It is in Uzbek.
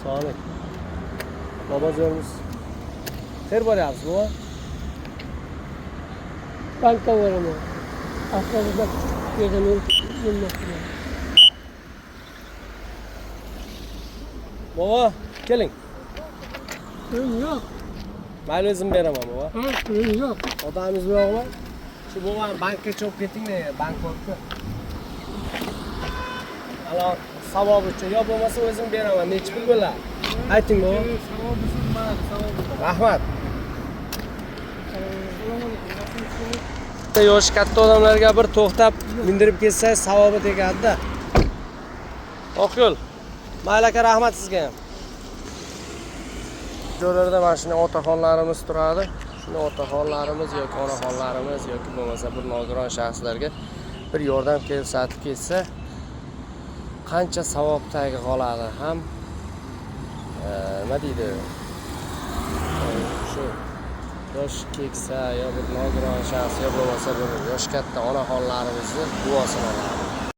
Sog'lik. Bobo, zo'rmiz. Qayerga boryapsiz, bobo? Bankka boraman. Avtobusda yerdan o'tib. Bobo, keling. Pulim yo'q. Mayli, o'zim beraman, bobo. Ha, pulim yo'q. Odamingiz yo'qmi? Shu boboni bankka cho'p ketingda, bank borku. Alo, savob uchun yo bo'lmasa o'zim beraman. Nechi pul bo'ladi? Ayting, bobo. Rahmat. Bitta yoshi katta odamlarga bir to'xtab mindirib ketsangiz, savobi tegadi-da. Oq yo'l. Mayli aka, rahmat sizga ham. Joylarda mana shunday otaxonlarimiz turadi. Shunday otaxonlarimiz yoki onaxonlarimiz yoki bo'lmasa bir nogiron shaxslarga bir yordam ko'rsatib ketsa, qancha savob tagi qoladi ham, nima deydi, shu yosh keksa yo bir nogiron shaxs yo bo'lmasa bir yoshi katta onaxonlarimizni duosini oladi.